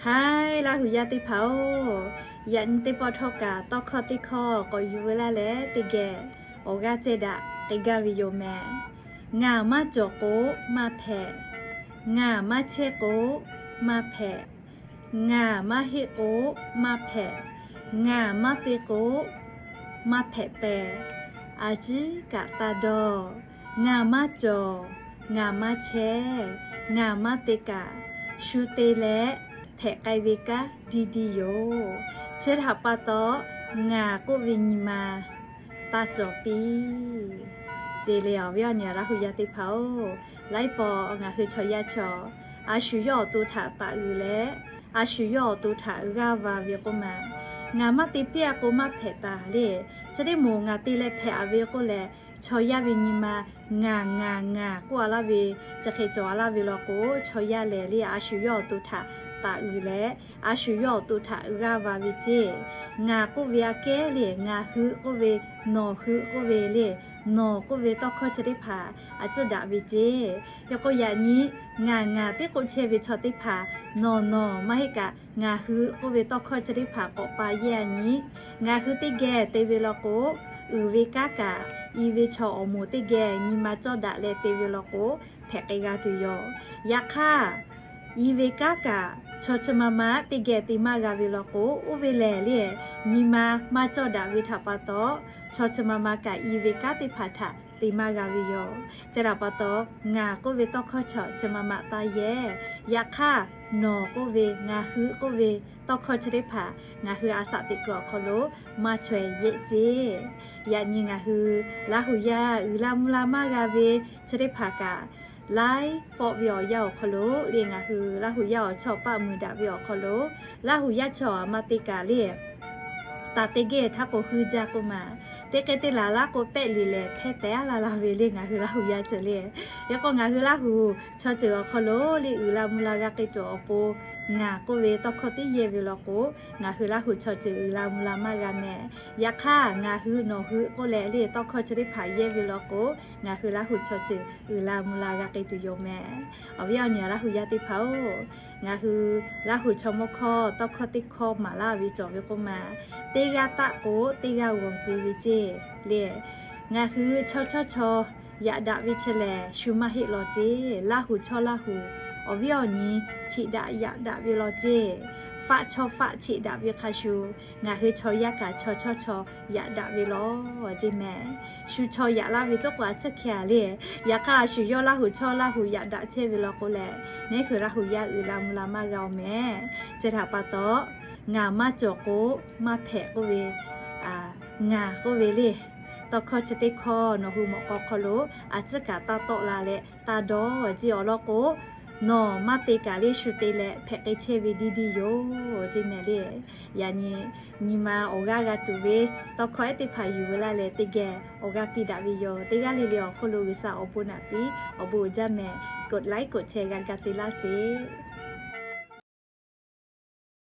Haiˉ, Laˇ huˍ yaˇ teˇ hpaˍ-oˬ, yaꞈ nyi teˇ pawˆ htawˇ kaꞈ tawˇ hkawˇ teˇ hkawˇ k'awꞈ yuˬ ve laˇ leh, teˇ geh awˬ g'aˇ cehˇ daꞈ k'ai gaˇ ve yoˬ mehˍ. Ngaˬ maˇ cawˬ k'o maˇ hpehꞈ. Ngaˬ maˇ chehˇ k'o maˇ hpehꞈ. Ngaˬ maˇ heˆ k'o maˇ hpehꞈ. Ngaˬ maˇ te k'o maˇ hpehꞈ tehꞈ, a ciˉ kaꞈ taˇ dawˇ. Ngaˬ maˇ cawˬ, ngaˬ maˇ chehˇ, ngaˬ maˇ te kaꞈ, shu te leh hpehꞈ k'ai ve kanˉ diˇ diˇ yoˬ. Chi htaꞈ pa taw, ngaˬ k'oˆ ve nyi ma taˇ cawˬ piˇ. Ceˇ le, awˬ viˉ awˬ nyi Laˇ huˍ yaˇ teˇ hpaˍ-oˬ, laiˉ pawˆ ngaˬ hui chaw yaˇ chaw, a shu yawˇ awˬ to htaꞈ taꞈ uiˍ leh, a shu yawˇ awˬ to htaꞈ g'aˇ va ve k'oˆ ma, ngaˬ maˇ te piˇ-a k'o maˇ hpehꞈ taˍ le. Chi teˇ moˍ ngaˬ te leh hpehꞈ-a ve k'oˆ leh, chaw yaˇ ve nyi ma ngaˬ ngaˬ ngaˬ k'oˆ-a laˇ ve, chi hk'e cawˬ-a laˇ ve law k'o, chaw yaˇ lehˬ le a shu yawˇ awˬ to htaꞈ taꞈ uiˍ leh, a shu yawˇ awˬ to htaꞈ g'aˇ va ve ceˇ. Ngaˬ k'oˆ ve aꞈ kehˉ le, ngaˬ hui k'oˆ ve, nawˬ hui k'oˆ ve le, nawˬ k'oˆ ve tawˇ hkawˇ chi teˇ hpaˍ a ciˉ daꞈ ve ceˇ. Yaꞈ k'o yaꞈ nyi ngaˬ ngaˬ teˇ k'oˆ chehˇ ve chaw teˇ hpaˍ, nawˬ nawˬ maˇ heˆ kaꞈ ngaˬ hui k'oˆ ve tawˇ hkawˇ chi teˇ hpaˍ k'awꞈ pa yehˇ-a nyi. Ngaˬ hui teˇ geh te ve law k'o, uiˍ ve kanˉ kaꞈ, i ve chaw awˬ moˍ teˇ geh nyi ma cawˇ daꞈ leh te ve law k'o, hpehꞈ k'ai g'a tuˬ yoˬ. Yaꞈ hk'aˇ, i ve kanˉ kaꞈ chaw chi ma ma teˇ geh te maˇ g'a ve law k'o, oˇ ve lehˬ le, nyi ma maˇ cawˇ daꞈ ve htaꞈ pa taw, chaw chi ma ma kaꞈ i ve kanˉ teˇ hpaˍ htaꞈ te maˇ g'a ve yoˬ. Chi htaꞈ pa taw, ngaˬ k'oˆ ve tawˇ hkawˇ chaw chi ma ma taˇ yehˇ. Yaꞈ hk'aˇ, nawˬ k'oˆ ve, ngaˬ hui k'oˆ ve tawˇ hkawˇ chi teˇ hpaˍ ngaˬ hui a shaꞈ teꞈ kuiˬ awˬ hk'aw lo maˇ chaweh yehˇ ceˇ. Yaꞈ nyi ngaˬ hui Laˇ huˍ yaˇ uiˍ la mvuh la maˇ g'a ve chi teˇ hpaˍ kaꞈ, laiˉ pawˆ ve awˬ yanˇ awˬ hk'aw lo le ngaˬ hui Laˇ huˍ yaˇ awˬ chawˇ paˆ muiˬ daꞈ ve awˬ hk'aw lo, Laˇ huˍ yaˇ chaw a ma te kaꞈ le, taˍ te geh htaˇ k'o huiˇ jaˇ k'oˆ ma, teˇ k'ehˉ teˇ laˬ laˇ k'o pehˆ liꞈ lehˬ hpehˇ tehꞈ-a la la ve le ngaˬ hui Laˇ huˍ yaˇ ceuˬ le. Yaꞈ k'o ngaˬ hui Laˇ huˍ chaw ceuˬ awˬ hk'aw lo le uiˍ la mvuh la g'a k'ai tuˬ awˬ pon, ngaˬ k'oˆ ve tawˇ hkawˇ tiˉ yehˇ ve law k'o, ngaˬ hui Laˇ huˍ chaw ceuˬ uiˍ la mvuh la maˇ g'a mehˍ. Yaꞈ hk'aˇ, ngaˬ hui nawˬ hui k'oˆ leh le tawˇ hkawˇ chi teˇ hpaˍ yehˇ ve law k'o, ngaˬ hui Laˇ huˍ chaw ceuˬ uiˍ la mvuh la g'a k'ai tuˬ yoˬ mehˍ. Awˬ viˉ awˬ nyi Laˇ huˍ yaˇ teˇ hpaˍ-oˬ, ngaˬ hui Laˇ huˍ chaw mawˇ hkawˇ tawˇ hkawˇ teˇ hkawˇ maˍ laˇ ve cawˬ ve k'oˆ ma, teˇ g'aˇ taˆ k'o teˇ g'aˇ g'awˬ ce ve ceˇ le. Ngaˬ hui chaw chawˇ chaw yaꞈ daꞈ ve chi lehˬ shu maˇ heˆ law ceˇ. Laˇ huˍ chawˇ Laˇ huˍ awˬ viˉ awˬ nyi cheꞈ daꞈ yaꞈ daꞈ ve law ceˇ. Faˆ chawˇ faˆ cheꞈ daꞈ ve hk'a shuˍ, ngaˬ hui chaw yaˇ kaꞈ chaw chawˇ chaw yaꞈ daꞈ ve law ceˇ mehˍ. Shu chaw yaꞈ laˇ ve toˉ k'o a tcuhˉ hkeh-a le. Yaꞈ hk'aˇ, a shu yawˇ Laˇ huˍ chawˇ Laˇ huˍ yaꞈ daꞈ chehˇ ve law k'o lehˬ, neˉ hui Laˇ huˍ yaˇ uiˍ la mvuh la maˇ g'a-oˬ mehˍ. Chi htaꞈ pa taw, ngaˬ maˇ cawˬ k'o maˇ hpehꞈ k'oˆ ve, ngaˬ k'oˆ ve le tawˇ hkawˇ chi teˇ hkawˇ nawˬ hui mawꞈ k'aw hk'aw lo a tcuhˉ kaꞈ taˇ tawˆ la leh taˇ dawˇ ceˇ. Awˬ lawn k'o, nawˬ maˇ te kaꞈ le shu te leh hpehꞈ k'ai chehˇ ve diˇ diˇ yoˬ ceˇ mehˍ le. Yaꞈ nyi nyi ma awˬ g'aˇ g'a tuˬ ve tawˇ hkawˇ ehˉ teˇ hpaˍ yuˬ ve laˇ leh teˇ geh awˬ g'aˇ piˇ daꞈ ve yoˬ. Teˇ g'aˇ le le awˬ hk'oˆ lo G'uiˬsha awˬ bon naꞈ piˇ awˬ bon uiˍ jaˇ mehˍ. กดไลค์ กดแชร์ g'a ga te laˇ sheˍ.